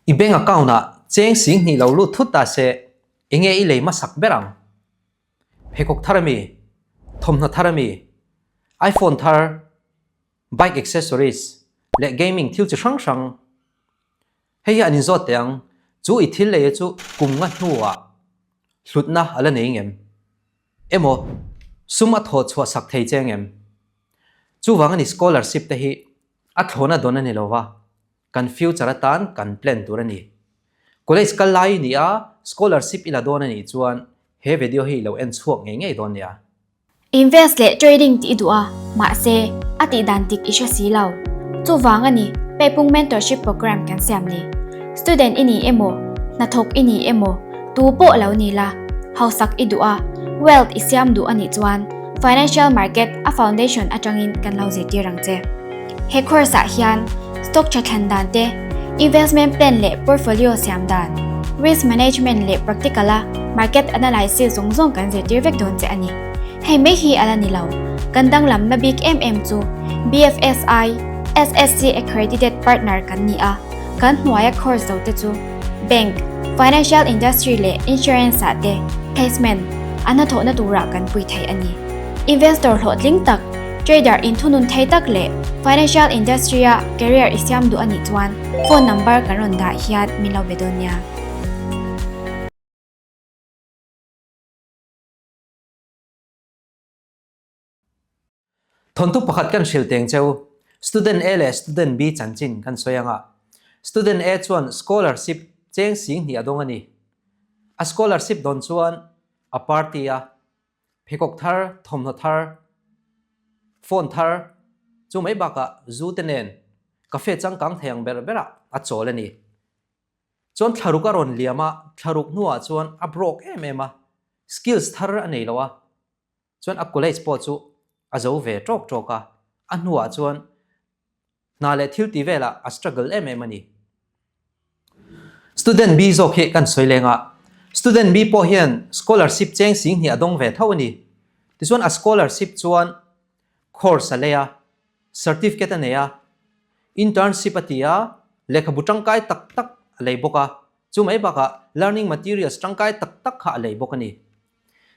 I bank account ah cheng 2000 lo lut thut ta se enge i lei hmasak ber ang? Pheikhawk thar ami? Thawmhnaw thar ami? iPhone thar, bike accessories leh gaming thil chi hrang hrang. Hei hi an inzawt teh ang, chu i thil lei chu kum nga hnuah hlutna a la nei ngem? Emaw sum a thawh chhuah sak thei che ngem? Chuvang a ni scholarship te hi a thlawna dawn a ni lo va, kan future atan kan plan tur a ni. College kal lai i nih a, scholarship i la dawn a nih chuan he video hi i lo en chhuak ngei ngei dawn nia. Invest leh trading tih i duh a, mahse, a tih dan dik i hre si lo. Chuvang a ni, Peipung Mentorship Program kan siam ni. Student i ni emaw, hnathawk i ni emaw, tu pawh lo ni la, hausak i duh a, wealth i siam duh a nih chuan financial market a foundation atangin kan lo zirtir ang che. He course ah hian stock tha thlan dan te, investment plan leh portfolio siam dan, risk management leh practical a market analysis zawng zawng kan zirtir vek dawn che a ni. Hei mai hi a la ni lo, kan danglamna bik em em chu BFSI, SSC accredited partner kan ni a, kan hnuaia course zo te chu bank, financial industry leh insurance ah te placement an hnathawhna turah kan pui thei a ni. Investor hlawhtling tak, Trader inthunun thei tak leh financial industry-a career i siam duh a nih chuan phone number kan rawn dah hian min lo be dawn nia. Thawnthu pakhat kan hrilh teng cheu, Student A leh Student B chanchin kan sawi anga Student A chuan scholarship cheng 2000 a dawng a ni. A scholarship dawn chuan a party a Pheikhawk thar, thawmhnaw thar, phone thar, chu mai bakah zu te nen cafe changkang thei ang ber berah a chawl a ni. Chuan thlaruk a rawn liam a, thlaruk hnuah chuan a broke em em a, skills thar a nei lo a, chuan a college pawh chu a zo ve tawk tawk a, a hnuah chuan Hna leh thil tih velah a struggle em em a ni. Student B zawk hi kan sawi leng a, student B pawh hian scholarship cheng 2000 a dawng ve tho a ni. Tichuan a scholarship chuan course a lei a, certificate a nei a, internship a ti a, lehkhabu tangkai tak tak a lei bawk a, chu mai bakah learning materials tangkai tak tak kha a lei bawk a ni.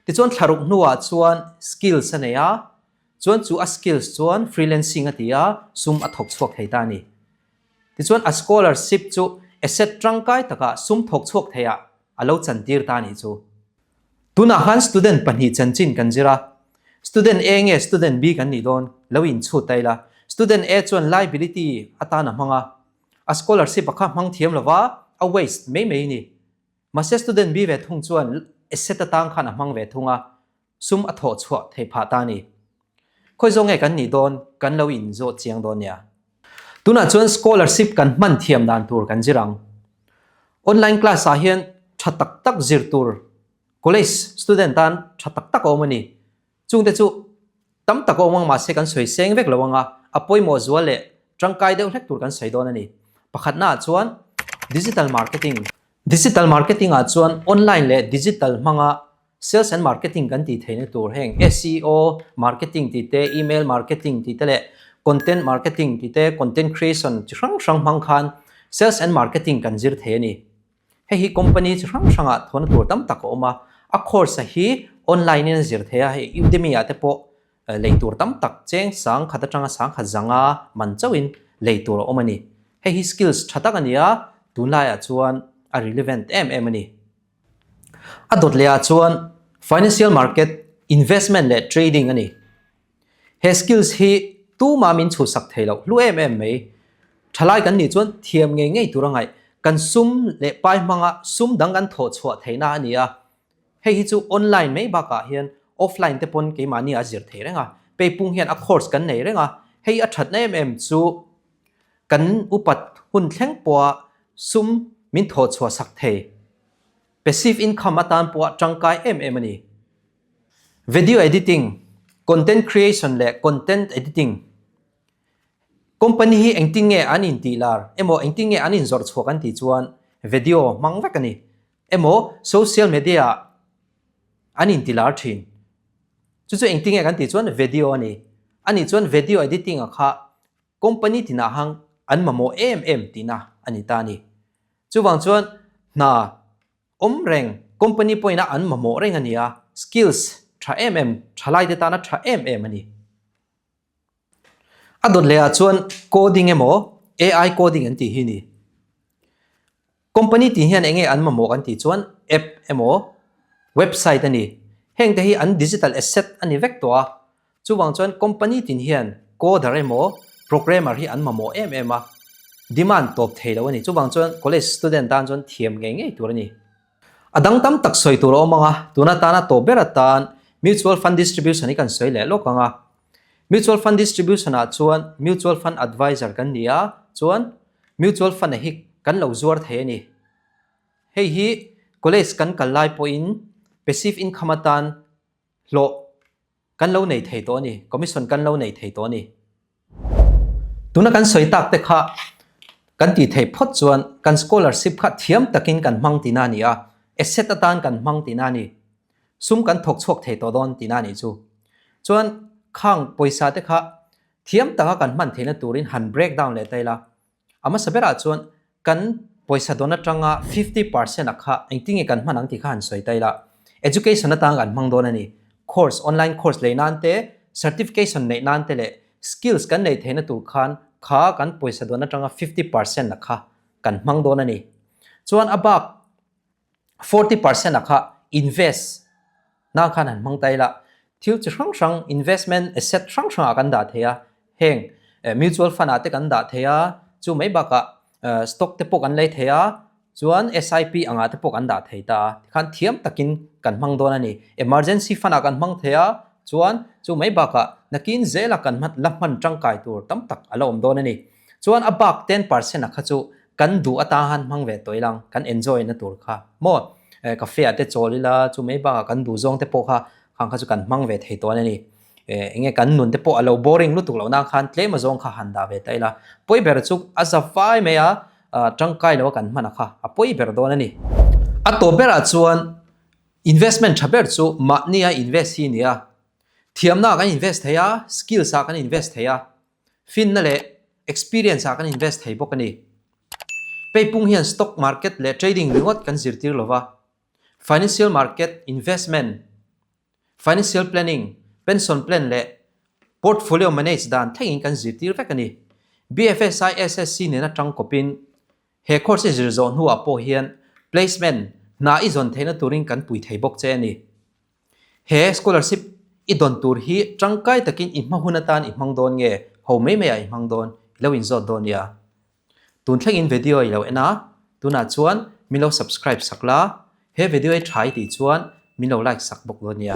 Tichuan thlaruk hnuah chuan skills a nei a, chuan chu a skills chuan freelancing a ti a, sum a thawk chhuak thei ta a ni. Tichuan a scholarship chu asset tangkai takah sum thawk chhuak theiah a lo chantir ta a nih chu. Tunah khan student pahnih chanchin kan zir a, student A nge student B kan nih dawn lo inchhut ta ila, student A chuan liability atan a hmang a, a scholarship a kha hmang thiam lova a waste mai mai a ni. Mahse student B ve thung chuan asset atang khan a hmang ve thung a, sum a thawh chhuah theih phah ta a ni. Khawi zawng nge kan nih dawn kan lo inzawh chiang dawn nia. Tunah chuan scholarship kan hman thiam dan tur kan zir ang. Online class ah hian tha tak tak zir tur college student tan tha tak tak a awm a ni. Chungte chu tam tak a awm ang mahse kan sawi seng vek lo ang a, a pawimawh zual leh tangkai deuh hlek tur kan sawi dawn a ni. Pakhatnaah chuan digital marketing. Digital marketing ah chuan online leh digital hmanga sales and marketing kan tih theihna tur heng SEO marketing tih te, email marketing tih te leh content marketing tih te, content creation chi hrang hrang hmang khan sales and marketing kan zir thei a ni. Hei hi company chi hrang hrangah thawhna tur tam tak a awm a, a course a hi online in a zir thei a, hei Udemy ah te pawh lei tur tam tak cheng 1000 atanga 1000 zanga man chauhin lei tur a awm a ni. Hei hi skills tha tak a ni a, tunlaiah chuan a relevant em em a ni. A dawt leh ah chuan financial market, investment leh trading a ni. He skills hi tumah min chhuhsak thei loh hlu em em mai. Thalai kan nih chuan thiam ngei ngei tur a ngaih. Kan sum leh pai hmanga sum dang kan thawh chhuah theihna a ni a. Hei hi chu online mai bakah hian offline te pawn keimahni a zir thei reng a. Peipung hian a course kan nei reng a. Hei a thatna em em chu kan upat hun thleng pawha sum min thawh chhuah sak thei. Passive income atan pawha tangkai em em a ni. Video editing, content creation leh content editing Company hi engtin nge an intih lar emaw engtin nge an inzawrh chhuak an tih chuan video hmang vek a ni emaw social media ah an inti lar thin. Chu chu engtin nge kan tih chuan video a ni. A nih chuan video editing ah kha company tinah hang an mamawh em em tihna a ni ta a ni. Chuvang chuan hna awm reng, company pawhin a an mamawh reng a ni a, skills tha em em, thalaite tana tha em em a ni. A dawt leh ah chuan coding emaw AI coding an tih hi ni. Company tih hian enge an mamawh kan tih chuan app emaw website a ni. Heng te hi an digital asset a ni vek tawh a. Chuvang chuan company tin hian coder emaw programmer hi an mamawh em em a. Demand tawp thei lo a ni. Chuvang chuan college student tan chuan thiam ngei ngei tur a ni. A dang tam tak sawi tur a awm ang a, tun atana tawp ber atan mutual fund distribution hi kan sawi leh lawk ang a. Mutual fund distribution ah chuan mutual fund advisor kan ni a, chuan mutual fund a hi kan lo zuar thei a ni. Hei hi college kan kal lai pawhin passive income atan hlawh kan lo nei thei tawh a ni, commission kan lo nei thei tawh a ni. Tuna kan sawi tak te kha kan tih theih phawt chuan kan scholarship kha thiam takin kan hmang tihna a ni a, asset atan kan hmang tihna a ni. Sum kan thawk chhuak thei tawh dawn tihna a nih chu. Chuan khang pawisa te kha thiam taka kan hman theihna turin han break down leh ta ila. A hmasa berah chuan kan pawisa dawn atanga 50% a kha engtinge kan hman ang tih kha han sawi ta ila. Education atang kan hmang dawn a ni. Course, online course lei nan te, certification neih nan te leh skills kan neih theihna tur khan kha kan pawisa dawn atanga 50% a kha kan hmang dawn a ni. Chuan a bak 40% a kha invest nan khan han hmang ta ila, thil chi hrang hrang investment asset hrang hrangah kan dah thei a, heng mutual fund ah te kan dah thei a, chu mai bakah stock te pawh kan lei thei a, chuan SIP angah te pawh kan dah thei ta a, tikhan thiam takin kan hmang dawn a ni. Emergency fund ah kan hmang thei a, chuan chu mai bakah nakin zela kan la hman tangkai tur tam tak a la awm dawn a ni. Chuan a bak 10% a kha chu kan duh atan han hmang ve tawh ilang, kan enjoy na tur kha maw cafe ah te chawl ila chu mai bakah kan duh zawng te pawh kha khang kha chu kan hmang ve thei tawh a ni. Enge kan nun te pawh a lo boring lutuk loh nan khan tlem a zawng kha han dah ve ta ila. Pawi ber chu a za fai mai a, tangkai lo a kan hman a kha a pawi ber dawn a ni. A tawp berah chuan investment tha ber chu mahni a invest hi a ni a, thiamna ah kan invest thei a, skills ah kan invest thei a, Finna leh experience ah kan invest thei bawk a ni. Peipung hian stock market leh trading ringawt kan zirtir lo va, financial market, investment, financial planning, pension plan leh portfolio manage dan thlengin kan zirtir vek a ni. BFSI SSC nena tangkawpin he course i zir zawh hnuah pawh hian placement hna i zawn theihna turin kan pui thei bawk che a ni. He scholarship i dawn tur hi tangkai takin i hma hun atan i hmang dawn nge ho mai mai ah i hmang dawn i lo inzawt dawn nia. Tun thlengin video i lo en a, tunah chuan min lo subscribe sak la, he video hi tha i tih chuan min lo like sak bawk dawn nia.